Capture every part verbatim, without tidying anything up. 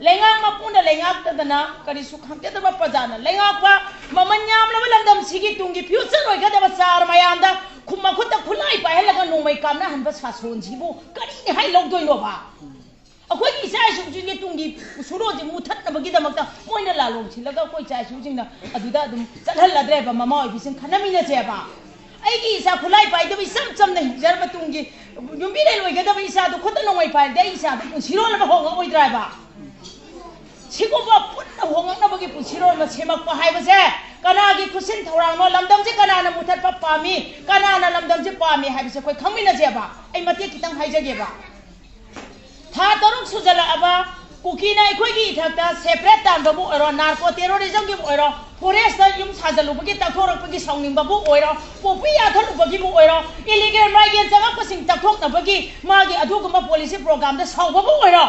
ꯂꯩꯉꯥꯛ ꯃꯄꯨꯅ ꯂꯩꯉꯥꯛꯇꯗꯅ ꯀꯔꯤꯁꯨ ꯈꯪꯖꯗꯕ ꯄ꯭ꯔꯖꯥꯅ ꯂꯩꯉꯥꯛꯄ ꯃꯃꯜ ꯌꯥꯝꯂꯕ ꯂꯝꯗꯝꯁꯤꯒꯤ ꯇꯨꯡꯒꯤ future ꯑꯣꯏꯒꯗꯕ ꯆꯥꯔ ꯃꯌꯥꯝꯗ ꯈꯨ- ꯃꯈꯨꯠꯇ ꯈꯨꯠꯂꯥꯏ ꯄꯥꯏꯍꯜꯂꯒ ꯅꯣꯡꯃꯩ ꯀꯥꯞꯅꯍꯟꯕ ꯁꯥꯁꯣꯟꯁꯤꯕꯨ ꯀꯔꯤꯅꯤ ꯍꯥꯏ ꯂꯧꯗꯣꯏꯅꯣꯕ? ꯑꯩꯈꯣꯏꯒꯤ ꯏꯆꯥ ꯏꯁꯨꯁꯤꯡꯒꯤ ꯇꯨꯡꯒꯤ ꯁꯨꯔꯣꯟꯁꯤ ꯃꯨꯊꯠꯅꯕꯒꯤꯗꯃꯛꯇ ꯃꯣꯏꯅ ꯂꯥꯂꯣꯡ ꯁꯤꯜꯂꯒ ꯑꯩꯈꯣꯏ ꯏꯆꯥ ꯏꯁꯨꯁꯤꯡꯅ ꯑꯗꯨꯗ ꯑꯗꯨꯝ ꯆꯠꯍꯜꯂꯗ꯭ꯔꯦꯕ꯫ ꯃꯃꯥ ꯑꯣꯏꯕꯤꯁꯤꯡ ꯈꯟꯅꯃꯤꯟꯅꯁꯦꯕ꯫ ꯑꯩꯒꯤ ꯏꯆꯥ ꯈꯨꯠꯂꯥꯏ ꯄꯥꯏꯗꯕ ꯏꯆꯝ ꯆꯝꯅ ꯍꯤꯡꯖꯔꯕ ꯇꯨꯡꯒꯤ ꯌꯨꯝꯕꯤꯔꯦꯜ ꯑꯣꯏꯒꯗꯕ ꯏꯆꯥꯗꯣ ꯈꯨꯠꯇ ꯅꯣꯡꯃꯩ ꯄꯥꯏꯔꯗꯤ ꯑꯩ ꯏꯆꯥꯗꯣ ꯄꯨꯟꯁꯤꯔꯣꯜ ꯑꯃ ꯍꯣꯡꯉꯛꯑꯣꯏꯗ꯭ꯔꯥ ꯍꯥꯏꯕ? ꯁꯤꯒꯨꯝꯕ ꯄꯨꯟꯅ ꯍꯣꯡꯉꯛꯅꯕꯒꯤ ꯄꯨꯟꯁꯤꯔꯣꯜ ꯑꯃ ꯁꯦꯝꯃꯛꯄ ꯍꯥꯏꯕꯁꯦ ꯀꯅꯥꯒꯤ ꯈꯨꯠꯁꯤꯟ ꯊꯧꯔꯥꯡꯅꯣ? ꯂꯝꯗꯝꯁꯦ ꯀꯅꯥꯅ ꯃꯨꯊꯠꯄ ꯄꯥꯝꯃꯤ, ꯀꯅꯥꯅ ꯂꯝꯗꯝꯁꯦ ꯄꯥꯝꯃꯤ ꯍꯥꯏꯕꯁꯦ ꯑꯩꯈꯣꯏ ꯈꯪꯃꯤꯟꯅꯁꯦꯕ꯫ ꯑꯩ ꯃꯇꯦꯛ ꯈꯤꯇꯪ ꯍꯥꯏꯖꯒꯦꯕ꯫ ꯊꯥ ꯇꯔꯨꯛ ꯁꯨꯖꯜꯂꯛꯑꯕ ꯀꯨꯀꯤꯅ ꯑꯩꯈꯣꯏꯒꯤ ꯏꯊꯛꯇ separate ꯇꯥꯟꯕꯕꯨ ꯑꯣꯏꯔꯣ, narco terrorismꯒꯤꯕꯨ ꯑꯣꯏꯔꯣ, forestꯇ ꯌꯨꯝ ꯁꯥꯖꯜꯂꯨꯕꯒꯤ ꯇꯛꯊꯣꯔꯛꯄꯒꯤ ꯁꯥꯎꯅꯤꯡꯕꯕꯨ ꯑꯣꯏꯔꯣ, ꯄꯣꯄꯤ ꯌꯥꯊꯠꯂꯨꯕꯒꯤꯕꯨ ꯑꯣꯏꯔꯣ, illegal migrant ꯆꯪꯉꯛꯄꯁꯤꯡ ꯇꯛꯊꯣꯛꯅꯕꯒꯤ ꯃꯥꯒꯤ ꯑꯗꯨꯒꯨꯝꯕ policy programꯗ ꯁꯥꯎꯕꯕꯨ ꯑꯣꯏꯔꯣ,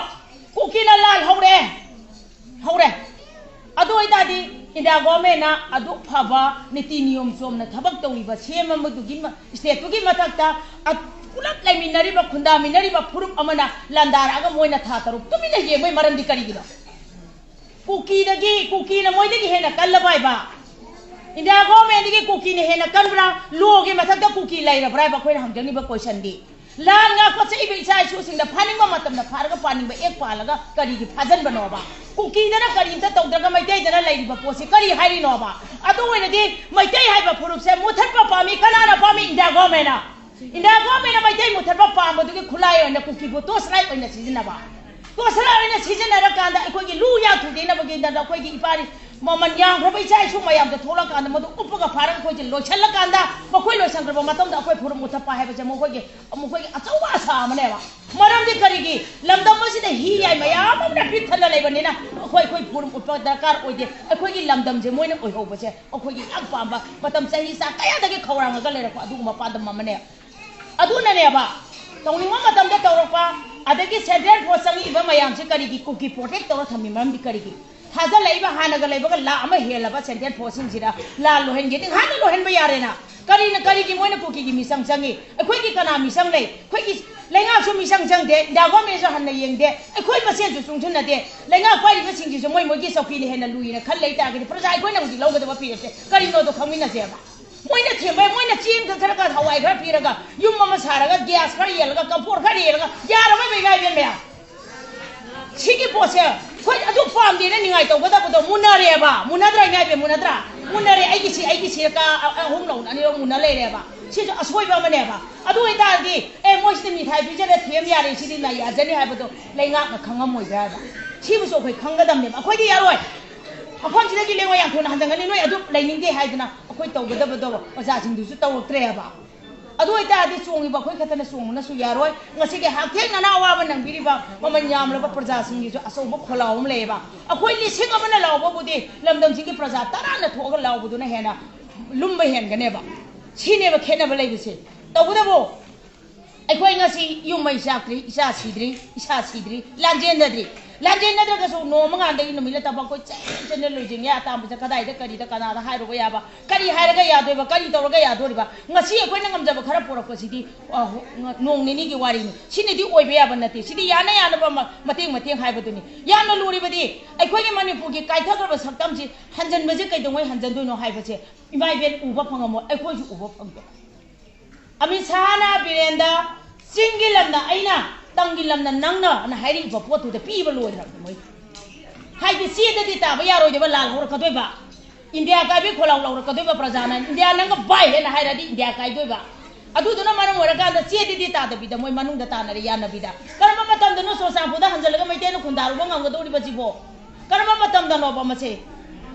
ꯀꯨꯀꯤꯅ ꯂꯥꯜ ꯍꯧꯔꯦ, ꯍꯧꯔꯦ꯫ ꯑꯗꯨ ꯑꯣꯏꯇꯥꯔꯗꯤ India governmentꯅ ꯑꯗꯨ ꯐꯕ ꯅꯤꯇꯤ ꯅꯤꯌꯣꯝ ꯆꯨꯝꯅ ꯊꯕꯛ ꯇꯧꯔꯤꯕ ꯁꯦꯝ ꯑꯃꯗꯨꯒꯤ ꯃ-, stateꯇꯨꯒꯤ ꯃꯊꯛꯇ ꯑ-, ꯄꯨꯂꯞ ꯂꯩꯃꯤꯟꯅꯔꯤꯕ, ꯈꯨꯟꯗꯥꯃꯤꯟꯅꯔꯤꯕ ꯐꯨꯔꯨꯞ ꯑꯃꯅ ꯂꯥꯟꯗꯥꯔꯛꯑꯒ ꯃꯣꯏꯅ ꯊꯥ ꯇꯔꯨꯛ ꯇꯨꯃꯤꯟꯅ ꯌꯦꯡꯕꯩ ꯃꯔꯝꯗꯤ ꯀꯔꯤꯒꯤꯅꯣ? ꯀꯨꯀꯤꯗꯒꯤ, ꯀꯨꯀꯤꯅ ꯃꯣꯏꯗꯒꯤ ꯍꯦꯟꯅ ꯀꯜꯂꯕ ꯍꯥꯏꯕ? India governmentꯗꯒꯤ ꯀꯨꯀꯤꯅ ꯍꯦꯟꯅ ꯀꯟꯕ꯭ꯔꯥ? Lawꯒꯤ ꯃꯊꯛꯇ ꯀꯨꯀꯤ ꯂꯩꯔꯕ꯭ꯔꯥ ꯍꯥꯏꯕ ꯑꯩꯈꯣꯏꯅ ꯍꯪꯖꯅꯤꯡꯕ questionꯗꯤ꯫ ꯂꯥꯟ ꯉꯥꯛꯄ ꯆꯠꯂꯤꯕ ꯏꯆꯥ ꯏꯁꯨꯁꯤꯡꯗ ꯐꯥꯅꯤꯡꯕ ꯃꯇꯝꯗ ꯐꯥꯔꯒ ꯄꯥꯅꯤꯡꯕ act ꯄꯥꯜꯂꯒ ꯀꯔꯤꯒꯤ ꯐꯥꯖꯟꯕꯅꯣꯕ? ꯀꯨꯀꯤꯗꯅ ꯀꯔꯤꯝꯇ ꯇꯧꯗ꯭ꯔꯒ ꯃꯩꯇꯩꯗꯅ ꯂꯩꯔꯤꯕ ꯄꯣꯠꯁꯤ ꯀꯔꯤ ꯍꯥꯏꯔꯤꯅꯣꯕ? ꯑꯗꯨ ꯑꯣꯏꯔꯗꯤ ꯃꯩꯇꯩ ꯍꯥꯏꯕ ꯐꯨꯔꯨꯞꯁꯦ ꯃꯨꯊꯠꯄ ꯄꯥꯝꯃꯤ꯫ ꯀꯅꯥꯅ ꯄꯥꯝꯃꯤ? India governmentꯅ꯫ India governmentꯅ ꯃꯩꯇꯩ ꯃꯨꯊꯠꯄ ꯄꯥꯝꯕꯗꯨꯒꯤ ꯈꯨꯠꯂꯥꯏ ꯑꯣꯏꯅ ꯀꯨꯀꯤꯕꯨ torchlight ꯑꯣꯏꯅ ꯁꯤꯖꯤꯟꯅꯕ꯫ Torchlight ꯑꯣꯏꯅ ꯁꯤꯖꯤꯟꯅꯔꯀꯥꯟꯗ ꯑꯩꯈꯣꯏꯒꯤ ꯂꯨ ꯌꯥ ꯊꯨꯗꯦꯛꯅꯕꯒꯤꯗꯃꯛꯇ ꯑꯩꯈꯣꯏꯒꯤ ꯏꯄꯥ ꯃꯃꯜ ꯌꯥꯝꯈ꯭ꯔꯕ ꯏꯆꯥ ꯏꯁꯨ ꯃꯌꯥꯝꯗ ꯊꯣꯛꯂꯛꯀꯥꯟꯗ ꯃꯗꯨ ꯎꯞꯄꯒ ꯐꯥꯔꯒ ꯑꯩꯈꯣꯏꯁꯦ ꯂꯣꯏꯁꯤꯜꯂꯀꯥꯟꯗ ꯃꯈꯣꯏ ꯂꯣꯏꯁꯤꯟꯈ꯭ꯔꯕ ꯃꯇꯝꯗ ꯑꯩꯈꯣꯏ ꯐꯨꯔꯨꯞ ꯃꯨꯊꯠꯄ ꯍꯥꯏꯕꯁꯦ ꯃꯈꯣꯏꯒꯤ, ꯃꯈꯣꯏꯒꯤ ꯑꯆꯧꯕ ꯑꯁꯥ ꯑꯃꯅꯦꯕ꯫ ꯃꯔꯝꯗꯤ ꯀꯔꯤꯒꯤ? ꯂꯝꯗꯝ ꯑꯁꯤꯗ ꯍꯤ ꯌꯥꯏ ꯃꯌꯥꯝ ꯑꯃꯅ ꯄꯤꯛ ꯊꯟꯅ ꯂꯩꯕꯅꯤꯅ ꯑꯩꯈꯣꯏ, ꯑꯩꯈꯣꯏ ꯐꯨꯔꯨꯞ ꯎꯞꯄ ꯗꯔꯀꯥꯔ ꯑꯣꯏꯗꯦ꯫ ꯑꯩꯈꯣꯏꯒꯤ ꯂꯝꯗꯝꯁꯦ ꯃꯣꯏꯅ ꯑꯣꯏꯍꯧꯕꯁꯦ ꯑꯩꯈꯣꯏꯒꯤ ꯌꯥꯝ ꯄꯥꯝꯕ, ꯃꯇꯝ ꯆꯍꯤ ꯆꯥ ꯀꯌꯥꯗꯒꯤ ꯈꯧꯔꯥꯡꯉꯒ ꯂꯩꯔꯛꯄ ꯑꯗꯨꯒꯨꯝꯕ ꯄꯥꯟꯗꯝ ꯑꯃꯅꯦ꯫ ꯑꯗꯨꯅꯅꯦꯕ ꯇꯧꯅꯤꯡꯕ ꯃꯇꯝꯗ ꯇꯧꯔꯛꯄ꯫ ꯑꯗꯒꯤ central force ꯆꯪꯉꯛꯏꯕ ꯃꯌꯥꯝꯁꯦ ꯀꯔꯤꯒꯤ? ꯀꯨꯀꯤ protect ꯇꯧꯔ ꯊꯝꯃꯤ ꯃꯔꯝꯗꯤ ꯀꯔꯤꯒꯤ? ꯊꯥꯖꯤꯜꯂꯛꯏꯕ ꯍꯥꯟꯅꯒ ꯂꯩꯕꯒ ꯂꯥ ꯑꯃ ꯍꯦꯜꯂꯕ central forceꯁꯤꯡꯁꯤꯗ ꯂꯥꯟ ꯂꯣꯏꯍꯟꯒꯦꯗꯤ ꯉꯍꯥꯟꯅ ꯂꯣꯏꯍꯟꯕ ꯌꯥꯔꯦꯅ꯫ ꯀꯔꯤꯅ, ꯀꯔꯤꯒꯤ ꯃꯣꯏꯅ ꯀꯨꯀꯤꯒꯤ ꯃꯤꯆꯪ ꯆꯪꯉꯤ? ꯑꯩꯈꯣꯏꯒꯤ ꯀꯅꯥ ꯃꯤꯆꯪ ꯂꯩ? ꯑꯩꯈꯣꯏꯒꯤ ꯂꯩꯉꯥꯛꯁꯨ ꯃꯤꯆꯪ ꯆꯪꯗꯦ, ꯏꯟꯗꯤꯌꯥ ꯒꯣꯔꯃꯦꯟꯁꯨ ꯍꯟꯅ ꯌꯦꯡꯗꯦ, ꯑꯩꯈꯣꯏ ꯃꯁꯦꯟꯁꯨ ꯆꯨꯡꯁꯤꯟꯅꯗꯦ꯫ ꯂꯩꯉꯥꯛ ꯄꯥꯏꯔꯤꯕꯁꯤꯡꯁꯤꯁꯨ ꯃꯣꯏ ꯃꯣꯏꯒꯤ ꯆꯧꯀꯤꯅ ꯍꯦꯟꯅ ꯂꯨꯏꯅ ꯈꯜ ꯂꯩ ꯇꯥꯔꯒꯗꯤ, ꯄ꯭ꯔꯖꯥ ꯑꯩꯈꯣꯏꯅ ꯍꯧꯖꯤꯛ ꯂꯧꯒꯗꯕ ꯐꯤꯔꯦꯞꯁꯦ ꯀꯔꯤꯅꯣꯗꯣ ꯈꯪꯃꯤꯟꯅꯁꯦꯕ꯫ ꯃꯣꯏꯅ ꯊꯦꯝꯕ, ꯃꯣꯏꯅ ꯆꯦꯡ ꯈꯔ, ꯈꯔ, ꯍꯋꯥꯏ ꯈꯔ ꯄꯤꯔꯒ, ꯌꯨꯝ ꯑꯃ ꯁꯥꯔꯒ, ꯒ꯭ꯌꯥꯁ ꯈꯔ ꯌꯦꯜꯂꯒ, ꯀꯝꯐꯣꯔꯠ ꯈꯔ ꯌꯦꯜꯂꯒ ꯌꯥꯔꯕ ꯃꯩ ꯉꯥꯏꯕꯦꯝ ꯃꯌꯥꯝ? ꯁꯤꯒꯤ ꯄꯣꯠꯁꯦ ꯑꯩꯈꯣꯏ ꯑꯗꯨ ꯄꯥꯝꯗꯦꯅ ꯅꯤꯡꯉꯥꯏ ꯇꯧꯒꯗꯕꯗꯣ ꯃꯨꯟꯅꯔꯦꯕ꯫ ꯃꯨꯟꯅꯗ꯭ꯔꯥ ꯏꯃꯥ ꯏꯕꯦꯟ? ꯃꯨꯟꯅꯗ꯭ꯔꯥ? ꯃꯨꯟꯅꯔꯦ꯫ ꯑꯩꯒꯤ ꯁꯤ, ꯑꯩꯒꯤ ꯁꯤ ꯀꯥ ꯑ-, ꯑꯍꯨꯝ ꯂꯧꯅ ꯑꯅꯤꯔꯛ ꯃꯨꯟꯅ ꯂꯩꯔꯦꯕ꯫ ꯁꯤꯁꯨ ꯑꯁꯣꯏꯕ ꯑꯃꯅꯦꯕ꯫ ꯑꯗꯨ ꯑꯣꯏꯇꯥꯔꯗꯤ, "ꯑꯦ, ꯃꯣꯏꯁꯤꯗꯤ ꯃꯤꯊꯥꯏ ꯄꯤꯖꯔꯦ, ꯊꯦꯝ ꯌꯥꯔꯦ, ꯁꯤꯗꯤ ꯅꯥ ꯌꯥꯖꯅꯤ" ꯍꯥꯏꯕꯗꯣ ꯂꯩꯉꯥꯛꯅ ꯈꯪꯉꯝꯃꯣꯏꯗ꯭ꯔꯥ ꯍꯥꯏꯕ? ꯁꯤꯕꯨꯁꯨ ꯑꯩꯈꯣꯏ ꯈꯪꯒꯗꯕꯅꯦꯕ꯫ ꯑꯩꯈꯣꯏꯗꯤ ꯌꯥꯔꯣꯏ꯫ ꯃꯐꯝꯁꯤꯗꯒꯤ ꯂꯦꯡꯉꯣ ꯌꯥꯝ ꯊꯨꯅ ꯍꯟꯖꯟꯒꯅꯤ, ꯅꯣꯏ ꯑꯗꯨ ꯂꯩꯅꯤꯡꯗꯦ ꯍꯥꯏꯗꯅ ꯑꯩꯈꯣꯏ ꯇꯧꯒꯗꯕꯗꯣ ꯑꯣꯖꯥꯁꯤꯡꯗꯨꯁꯨ ꯇꯧꯔꯛꯇ꯭ꯔꯦꯕ꯫ ꯑꯗꯨ ꯑꯣꯏꯇꯥꯔꯗꯤ ꯆꯣꯡꯉꯤꯕ ꯑꯩꯈꯣꯏ ꯈꯛꯇꯅ ꯆꯣꯡꯕꯅꯁꯨ ꯌꯥꯔꯣꯏ꯫ ꯉꯁꯤꯒꯤ ꯍꯛꯊꯦꯡꯅꯅ ꯑꯋꯥꯕ ꯅꯪꯕꯤꯔꯤꯕ ꯃꯃꯜ ꯌꯥꯝꯂꯕ ꯄ꯭ꯔꯖꯥꯁꯤꯡꯒꯤꯁꯨ ꯑꯆꯧꯕ ꯈꯣꯜꯂꯥꯎ ꯑꯃ ꯂꯩꯌꯦꯕ꯫ ꯑꯩꯈꯣꯏ ꯂꯤꯁꯤꯡ ꯑꯃꯅ ꯂꯥꯎꯕꯕꯨꯗꯤ ꯂꯝꯗꯝꯁꯤꯒꯤ ꯄ꯭ꯔꯖꯥ ꯇꯔꯥꯅ ꯊꯣꯛꯑꯒ ꯂꯥꯎꯕꯗꯨꯅ ꯍꯦꯟꯅ ꯂꯨꯝꯕ ꯍꯦꯟꯒꯅꯦꯕ꯫ ꯁꯤꯅꯦꯕ ꯈꯦꯠꯅꯕ ꯂꯩꯕꯁꯦ꯫ ꯇꯧꯕꯇꯕꯨ ꯑꯩꯈꯣꯏ ꯉꯁꯤ ꯌꯨꯝ ꯃꯩ ꯆꯥꯛꯇ꯭ꯔꯤ, ꯏꯆꯥ ꯁꯤꯗ꯭ꯔꯤ, ꯏꯁꯥ ꯁꯤꯗ꯭ꯔꯤ, ꯂꯥꯟꯖꯦꯟꯅꯗ꯭ꯔꯤ꯫ ꯂꯥꯟꯖꯦꯟꯅꯗ꯭ꯔꯒꯁꯨ ꯅꯣꯡꯃ ꯉꯥꯟꯗꯒꯤ ꯅꯨꯃꯤꯠ ꯂꯇꯥꯐꯥꯎ ꯑꯩꯈꯣꯏ ꯆꯦꯟ ꯆꯦꯟꯗꯅ ꯂꯣꯏꯖꯤꯡꯉꯦ꯫ ꯑꯇꯥꯡꯕꯁꯦ ꯀꯗꯥꯏꯗ, ꯀꯔꯤꯗ, ꯀꯅꯥꯗ ꯍꯥꯏꯔꯨꯕ ꯌꯥꯕ? ꯀꯔꯤ ꯍꯥꯏꯔꯒ ꯌꯥꯗꯣꯏꯕ? ꯀꯔꯤ ꯇꯧꯔꯒ ꯌꯥꯗꯣꯔꯤꯕ? ꯉꯁꯤ ꯑꯩꯈꯣꯏꯅ ꯉꯝꯖꯕ ꯈꯔ ꯄꯨꯔꯛꯄꯁꯤꯗꯤ, ꯑ, ꯍꯣ-, ꯉ-, ꯅꯣꯡ ꯅꯤꯅꯤꯒꯤ ꯋꯥꯔꯤꯅꯤ꯫ ꯁꯤꯅꯗꯤ ꯑꯣꯏꯕ ꯌꯥꯕ ꯅꯠꯇꯦ꯫ ꯁꯤꯗꯤ ꯌꯥꯅ ꯌꯥꯅꯕ ꯃ-, ꯃꯇꯦꯡ ꯃꯇꯦꯡ ꯍꯥꯏꯕꯗꯨꯅꯤ꯫ ꯌꯥꯝꯅ ꯂꯨꯔꯤꯕꯗꯤ ꯑꯩꯈꯣꯏꯒꯤ ꯃꯅꯤꯄꯨꯔꯒꯤ ꯀꯥꯏꯊꯈ꯭ꯔꯕ ꯁꯛꯇꯝꯁꯤ ꯍꯟꯖꯟꯕꯁꯦ ꯀꯩꯗꯧꯉꯩ ꯍꯟꯖꯟꯗꯣꯏꯅꯣ ꯍꯥꯏꯕꯁꯦ ꯏꯃꯥ ꯏꯕꯦꯟ ꯎꯕ ꯐꯪꯉꯝꯃꯣꯏ, ꯑꯩꯈꯣꯏꯁꯨ ꯎꯕ ꯐꯪꯗꯦ꯫ ꯑꯃꯤꯠ ꯁꯥꯍꯅ ꯕꯤꯔꯦꯟꯗ, "ꯆꯤꯡꯒꯤ ꯂꯝꯅ ꯑꯩꯅ, ꯇꯝꯒꯤ ꯂꯝꯅ ꯅꯪꯅ" ꯑꯅ ꯍꯥꯏꯔꯛꯏꯕ ꯄꯣꯠꯇꯨꯗ ꯄꯤꯕ ꯂꯣꯏꯈ꯭ꯔꯕꯅꯤ ꯃꯣꯏ꯫ ꯍꯥꯏꯗꯤ ꯆꯦꯗꯗꯤ ꯇꯥꯕ ꯌꯥꯔꯣꯏꯗꯕ ꯂꯥꯜ ꯍꯧꯔꯛꯀꯗꯣꯏꯕ꯫ ꯏꯟꯗꯤꯌꯥ ꯀꯥꯏꯕꯒꯤ ꯈꯣꯜꯂꯥꯎ ꯂꯧꯔꯛꯀꯗꯣꯏꯕ ꯄ꯭ꯔꯖꯥꯅ, ꯏꯟꯗꯤꯌꯥ ꯅꯪꯒ ꯕꯥꯏ ꯍꯦꯟꯅ ꯍꯥꯏꯔꯗꯤ ꯏꯟꯗꯤꯌꯥ ꯀꯥꯏꯗꯣꯏꯕ꯫ ꯑꯗꯨꯗꯨꯅ ꯃꯔꯝ ꯑꯣꯏꯔꯀꯥꯟꯗ ꯆꯦꯗꯗꯤ ꯇꯥꯗꯕꯤꯗ ꯃꯣꯏ ꯃꯅꯨꯡꯗ ꯇꯥꯅꯔꯦ ꯌꯥꯅꯕꯤꯗ꯫ ꯀꯔꯝꯕ ꯃꯇꯝꯗꯅꯣ ꯆꯨꯔꯆꯥꯟꯄꯨꯔꯗ ꯍꯟꯖꯜꯂꯒ ꯃꯩꯇꯩꯅ ꯈꯨꯟꯗꯥꯔꯨꯕ ꯉꯝꯒꯗꯧꯔꯤꯕꯁꯤꯕꯣ? ꯀꯔꯝꯕ ꯃꯇꯝꯗꯅꯣꯕ ꯃꯁꯦ?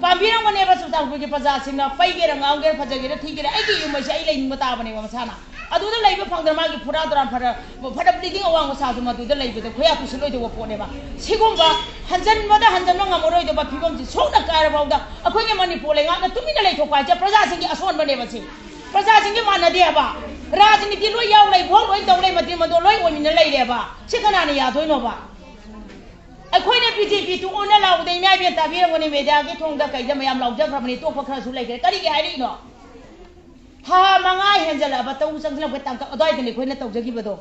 ꯄꯥꯝꯕꯤꯔꯝꯒꯅꯦꯕ ꯆꯨꯔꯆꯥꯟꯄꯨꯔꯒꯤ ꯄ꯭ꯔꯖꯥꯁꯤꯡꯅ, ꯄꯩꯒꯦꯔꯥ ꯉꯥꯡꯒꯦꯔꯥ ꯐꯖꯒꯦꯔꯥ ꯊꯤꯒꯦꯔꯥ, ꯑꯩꯒꯤ ꯌꯨꯝ ꯑꯁꯦ ꯑꯩ ꯂꯩꯅꯤꯡꯕ ꯇꯥꯕꯅꯦꯕ ꯃꯁꯥꯅ꯫ ꯑꯗꯨꯗ ꯂꯩꯕ ꯐꯪꯗ꯭ꯔ ꯃꯥꯒꯤ ꯐꯨꯔꯥ ꯇꯨꯔꯥꯟ ꯐꯔ-, ꯐꯔ ꯕꯤꯜꯗꯤꯡ ꯑꯋꯥꯡꯕ ꯁꯥꯁꯨ ꯃꯗꯨꯗ ꯂꯩꯕꯗ ꯈꯣꯏꯌꯥ ꯀꯨꯏꯁꯜꯂꯣꯏꯗꯧꯕ ꯄꯣꯠꯅꯦꯕ꯫ ꯁꯤꯒꯨꯝꯕ ꯍꯟꯖꯟꯕꯗ ꯍꯟꯖꯟꯕ ꯉꯝꯃꯔꯣꯏꯗꯕ ꯐꯤꯕꯝꯁꯤ ꯁꯣꯛꯅ ꯀꯥꯏꯔ ꯐꯥꯎꯗ ꯑꯩꯈꯣꯏꯒꯤ ꯃꯅꯤꯄꯨꯔ ꯂꯩꯉꯥꯛꯅ ꯇꯨꯃꯤꯟꯅ ꯂꯩꯊꯣꯛꯄ ꯍꯥꯏꯁꯦ ꯄ꯭ꯔꯖꯥꯁꯤꯡꯒꯤ ꯑꯁꯣꯟꯕꯅꯦꯕ ꯁꯤ꯫ ꯄ꯭ꯔꯖꯥꯁꯤꯡꯒꯤ ꯃꯥꯟꯅꯗꯦ ꯍꯥꯏꯕ꯫ ꯔꯥꯖꯅꯤꯇꯤ ꯂꯣꯏ ꯌꯥꯎ ꯂꯩ, ꯚꯣꯠ ꯂꯣꯏ ꯇꯧ ꯂꯩ, ꯃꯟꯇ꯭ꯔꯤ ꯃꯟꯗꯣꯜ ꯂꯣꯏ ꯑꯣꯏꯃꯤꯟꯅ ꯂꯩꯔꯦꯕ꯫ ꯁꯤ ꯀꯅꯥꯅ ꯌꯥꯗꯣꯏꯅꯣꯕ? ꯑꯩꯈꯣꯏꯅ ꯕꯤ ꯖꯦ ꯄꯤ ꯇꯨ ꯑꯣꯟꯅ ꯂꯥꯎꯕꯗ ꯏꯃꯥ ꯏꯕꯦꯟ ꯇꯥꯕꯤꯔꯝꯒꯅꯤ, ꯃꯦꯗꯤꯌꯥꯒꯤ ꯊꯣꯡꯗ ꯀꯩꯗ ꯃꯌꯥꯝ ꯂꯥꯎꯖꯈ꯭ꯔꯕꯅꯤ, ꯇꯣꯛꯄ ꯈꯔꯁꯨ ꯂꯩꯈ꯭ꯔꯦ꯫ ꯀꯔꯤꯒꯤ ꯍꯥꯏꯔꯛꯏꯅꯣ? ꯊꯥ ꯃꯉꯥ ꯍꯦꯟꯖꯜꯂꯛꯑꯕ ꯇꯧ ꯆꯪꯁꯤꯜꯂꯛꯄ ꯇꯥꯡꯀꯛ ꯑꯗꯨꯋꯥꯏꯗꯅꯤ ꯑꯩꯈꯣꯏꯅ ꯇꯧꯖꯈꯤꯕꯗꯣ꯫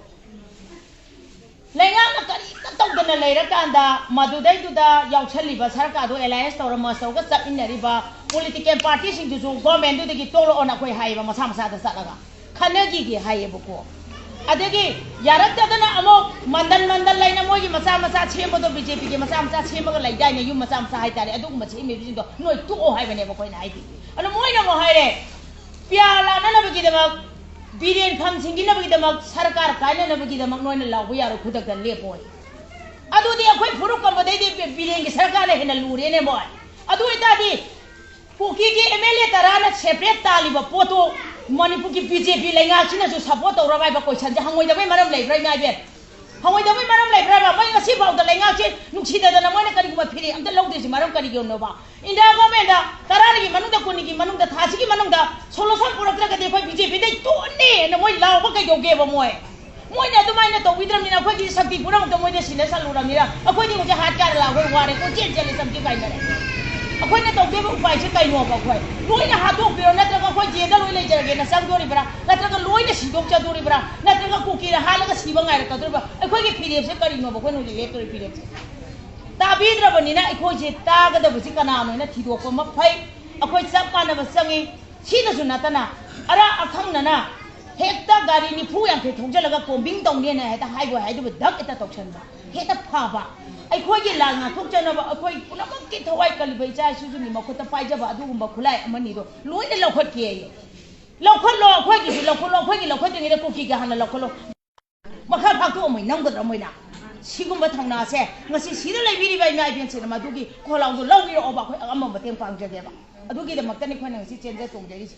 ꯂꯩꯉꯥꯛꯅ ꯀꯔꯤꯝꯇ ꯇꯧꯗꯅ ꯂꯩꯔꯀꯥꯟꯗ ꯃꯗꯨꯗꯩꯗꯨꯗ ꯌꯥꯎꯁꯜꯂꯤꯕ ꯁꯔꯀꯥꯔꯗꯣ alliance ꯇꯧꯔ merge ꯇꯧꯔꯒ ꯆꯠꯃꯤꯟꯅꯔꯤꯕ political party ꯁꯤꯡꯗꯨꯁꯨ government ꯗꯨꯗꯒꯤ ꯇꯣꯛꯂꯛꯑꯣꯅ ꯑꯩꯈꯣꯏ ꯍꯥꯏꯌꯦꯕ, ꯃꯁꯥ ꯃꯁꯥꯗ ꯆꯠꯂꯒ ꯈꯟꯅꯈꯤꯒꯦ ꯍꯥꯏꯌꯦꯕꯀꯣ꯫ ꯑꯗꯒꯤ ꯌꯥꯔꯛꯇꯗꯅ ꯑꯃꯨꯛ ꯃꯟꯗꯜ ꯃꯟꯗꯜ ꯂꯩꯅ ꯃꯣꯏꯒꯤ ꯃꯆꯥ ꯃꯆꯥ ꯁꯦꯝꯕꯗꯣ, ꯕꯤ ꯖꯦ ꯄꯤꯒꯤ ꯃꯆꯥ ꯃꯆꯥ ꯁꯦꯝꯃꯒ ꯂꯩꯗꯥꯏꯅꯦ, ꯌꯨꯝ ꯃꯆꯥ ꯃꯆꯥ ꯍꯥꯏꯇꯥꯔꯦ, ꯑꯗꯨꯒꯨꯝꯕ ꯁꯦꯝꯃꯤꯕꯁꯤꯡꯗꯣ ꯅꯣꯏ ꯇꯣꯛꯑꯣ ꯍꯥꯏꯕꯅꯦꯕ ꯑꯩꯈꯣꯏꯅ ꯍꯥꯏꯗꯤ꯫ ꯑꯗꯣ ꯃꯣꯏꯅ ꯑꯃꯨꯛ ꯍꯥꯏꯔꯦ, ꯄꯤꯌꯥꯔ ꯂꯥꯛꯅꯅꯕꯒꯤꯗꯃꯛ, ꯕꯤꯔꯦꯟ ꯈꯝ ꯁꯤꯡꯒꯤꯅꯕꯒꯤꯗꯃꯛ, ꯁꯔꯀꯥꯔ ꯀꯥꯏꯅꯅꯕꯒꯤꯗꯃꯛ ꯅꯣꯏꯅ ꯂꯥꯎꯕ ꯌꯥꯔꯣꯏ, ꯈꯨꯗꯛꯇ ꯂꯦꯞꯄꯣ꯫ ꯑꯗꯨꯗꯤ ꯑꯩꯈꯣꯏ ꯐꯨꯔꯨꯞ ꯀꯝꯕꯗꯩꯗꯤ ꯕꯤ-, ꯕꯤꯔꯦꯟꯒꯤ ꯁꯔꯀꯥꯔꯅ ꯍꯦꯟꯅ ꯂꯨꯔꯦꯅꯦ ꯃꯣꯏ꯫ ꯑꯗꯨ ꯑꯣꯏꯇꯥꯔꯗꯤ ꯀꯨꯀꯤꯒꯤ ꯑꯦꯝ ꯑꯦꯜ ꯑꯦ ꯇꯔꯥꯅ separate ꯇꯥꯜꯂꯤꯕ ꯄꯣꯠꯇꯨ ꯃꯅꯤꯄꯨꯔꯒꯤ ꯕꯤ ꯖꯦ ꯄꯤ ꯂꯩꯉꯥꯛꯁꯤꯅꯁꯨ support ꯇꯧꯔꯕ ꯍꯥꯏꯕ question ꯁꯦ ꯍꯪꯉꯣꯏꯗꯕꯩ ꯃꯔꯝ ꯂꯩꯕ꯭ꯔꯥ, ꯏꯃꯥ ꯏꯕꯦꯟ? ꯍꯪꯉꯣꯏꯗꯕꯩ ꯃꯔꯝ ꯂꯩꯕ꯭ꯔꯕ? ꯃꯣꯏ ꯉꯁꯤ ꯐꯥꯎꯗ ꯂꯩꯉꯥꯛꯁꯦ ꯅꯨꯡꯁꯤꯗꯗꯅ ꯃꯣꯏꯅ ꯀꯔꯤꯒꯨꯝꯕ ꯐꯤꯔꯦꯞ ꯑꯝꯇ ꯂꯧꯗ꯭ꯔꯤꯁꯤ ꯃꯔꯝ ꯀꯔꯤꯒꯤꯅꯣꯕ? ꯏꯟꯗꯤꯌꯥ ꯒꯣꯔꯃꯦꯟꯗ ꯇꯔꯥꯅꯤꯒꯤ ꯃꯅꯨꯡꯗ, ꯀꯨꯟꯅꯤꯒꯤ ꯃꯅꯨꯡꯗ, ꯊꯥꯁꯤꯒꯤ ꯃꯅꯨꯡꯗ solution ꯄꯨꯔꯛꯇ꯭ꯔꯒꯗꯤ ꯑꯩꯈꯣꯏ ꯕꯤ ꯖꯦ ꯄꯤꯗꯩ ꯇꯣꯛꯑꯅꯤ ꯍꯥꯏꯅ ꯃꯣꯏ ꯂꯥꯎꯕ ꯀꯩꯗꯧꯒꯦꯕ ꯃꯣꯏ? ꯃꯣꯏꯅ ꯑꯗꯨꯃꯥꯏꯅ ꯇꯧꯕꯤꯗ꯭ꯔꯕꯅꯤꯅ ꯑꯩꯈꯣꯏꯒꯤ ꯁꯛꯇꯤ ꯄꯨꯝꯅꯃꯛꯇ ꯃꯣꯏꯗ ꯁꯤꯟꯅ ꯆꯠꯂꯨꯔꯕꯅꯤꯅ ꯑꯩꯈꯣꯏꯗꯤ ꯍꯧꯖꯤꯛ ꯍꯥꯠ ꯀꯥꯔ ꯂꯥꯎꯈꯣꯏ ꯋꯥꯔꯦ, ꯀꯣꯏꯆꯦꯟ ꯆꯦꯜꯂꯦ, ꯆꯝꯐꯤ ꯀꯥꯏꯅꯔꯦ꯫ ꯑꯩꯈꯣꯏꯅ ꯇꯧꯗꯣꯏꯕ ꯎꯄꯥꯏꯁꯦ ꯀꯩꯅꯣꯕ? ꯑꯩꯈꯣꯏ ꯂꯣꯏꯅ ꯍꯥꯠꯇꯣꯛꯄꯤꯔꯣ, ꯅꯠꯇ꯭ꯔꯒ ꯑꯩꯈꯣꯏ ꯖꯦꯜꯗ ꯂꯣꯏ ꯂꯩꯖꯔꯒꯦꯅ ꯆꯪꯗꯣꯔꯤꯕ꯭ꯔꯥ? ꯅꯠꯇ꯭ꯔꯒ ꯂꯣꯏꯅ ꯁꯤꯗꯣꯛꯆꯗꯣꯔꯤꯕ꯭ꯔꯥ? ꯅꯠꯇ꯭ꯔꯒ ꯀꯨꯀꯤꯅ ꯍꯥꯠꯂꯒ ꯁꯤꯕ ꯉꯥꯏꯔꯛꯀꯗꯣꯔꯤꯕ꯭ꯔꯥ? ꯑꯩꯈꯣꯏꯒꯤ ꯐꯤꯔꯦꯞꯁꯦ ꯀꯔꯤꯅꯣꯕ? ꯑꯩꯈꯣꯏꯅ ꯍꯧꯖꯤꯛ ꯂꯦꯞꯇꯣꯔꯤ ꯐꯤꯔꯦꯞꯁꯦ ꯇꯥꯕꯤꯗ꯭ꯔꯕꯅꯤꯅ ꯑꯩꯈꯣꯏꯁꯦ ꯇꯥꯒꯗꯕꯁꯤ ꯀꯅꯥꯅꯣ ꯍꯥꯏꯅ ꯊꯤꯗꯣꯛꯄ ꯑꯃ ꯐꯩ꯫ ꯑꯩꯈꯣꯏ ꯆꯞ ꯃꯥꯟꯅꯕ ꯆꯪꯉꯤ꯫ ꯁꯤꯗꯁꯨ ꯅꯠꯇꯅ ꯑꯔꯥ ꯑꯈꯪꯅꯅ ꯍꯦꯛꯇ ꯒꯥꯔꯤ ꯅꯤꯐꯨ ꯌꯥꯡꯈꯩ ꯊꯧꯖꯤꯜꯂꯒ combing ꯇꯧꯅꯦꯅ ꯍꯦꯛꯇ ꯍꯥꯏꯕ ꯍꯥꯏꯗꯨꯕꯨ ꯙꯛ ꯍꯦꯛꯇ ꯇꯧꯁꯟꯕ, ꯍꯦꯛꯇ ꯐꯕ꯫ ꯑꯩꯈꯣꯏꯒꯤ ꯂꯥꯟ ꯉꯥꯛꯊꯣꯛꯆꯅꯕ ꯑꯩꯈꯣꯏ ꯄꯨꯝꯅꯃꯛꯀꯤ ꯊꯋꯥꯏ ꯀꯜꯂꯤꯕ ꯏꯆꯥ ꯏꯁꯨꯁꯤꯡꯒꯤ ꯃꯈꯨꯠꯇ ꯄꯥꯏꯖꯕ ꯑꯗꯨꯒꯨꯝꯕ ꯈꯨꯠꯂꯥꯏ ꯑꯃꯅꯤꯗꯣ ꯂꯣꯏꯅ ꯂꯧꯈꯠꯀꯦꯌꯦ꯫ ꯂꯧꯈꯠꯂꯣ, ꯑꯩꯈꯣꯏꯒꯤꯁꯨ ꯂꯧꯈꯠꯂꯣ, ꯑꯩꯈꯣꯏꯒꯤ ꯂꯧꯈꯠꯇ꯭ꯔꯤꯉꯩꯗ ꯀꯨꯀꯤꯒꯤ ꯍꯥꯟꯅ ꯂꯧꯈꯠꯂꯣ꯫ ꯃꯈꯥ ꯐꯥꯛꯇꯣꯛꯑꯝꯃꯣꯏ ꯅꯝꯒꯗ꯭ꯔꯥ ꯃꯣꯏꯅ? ꯁꯤꯒꯨꯝꯕ ꯊꯧꯅꯥꯁꯦ ꯉꯁꯤ ꯁꯤꯗ ꯂꯩꯕꯤꯔꯤꯕ ꯏꯃꯥ ꯏꯕꯦꯟꯁꯤꯡꯅ ꯃꯗꯨꯒꯤ ꯈꯣꯜꯂꯥꯎꯗꯣ ꯂꯧꯕꯤꯔꯛꯑꯣꯕ, ꯑꯩꯈꯣꯏ ꯑꯉꯝꯕ ꯃꯇꯦꯡ ꯄꯥꯡꯖꯒꯦꯕ꯫ ꯑꯗꯨꯒꯤꯗꯃꯛꯇꯅꯤ ꯑꯩꯈꯣꯏꯅ ꯉꯁꯤ ꯆꯦꯟꯖ ꯆꯣꯡꯖꯔꯤꯁꯦ꯫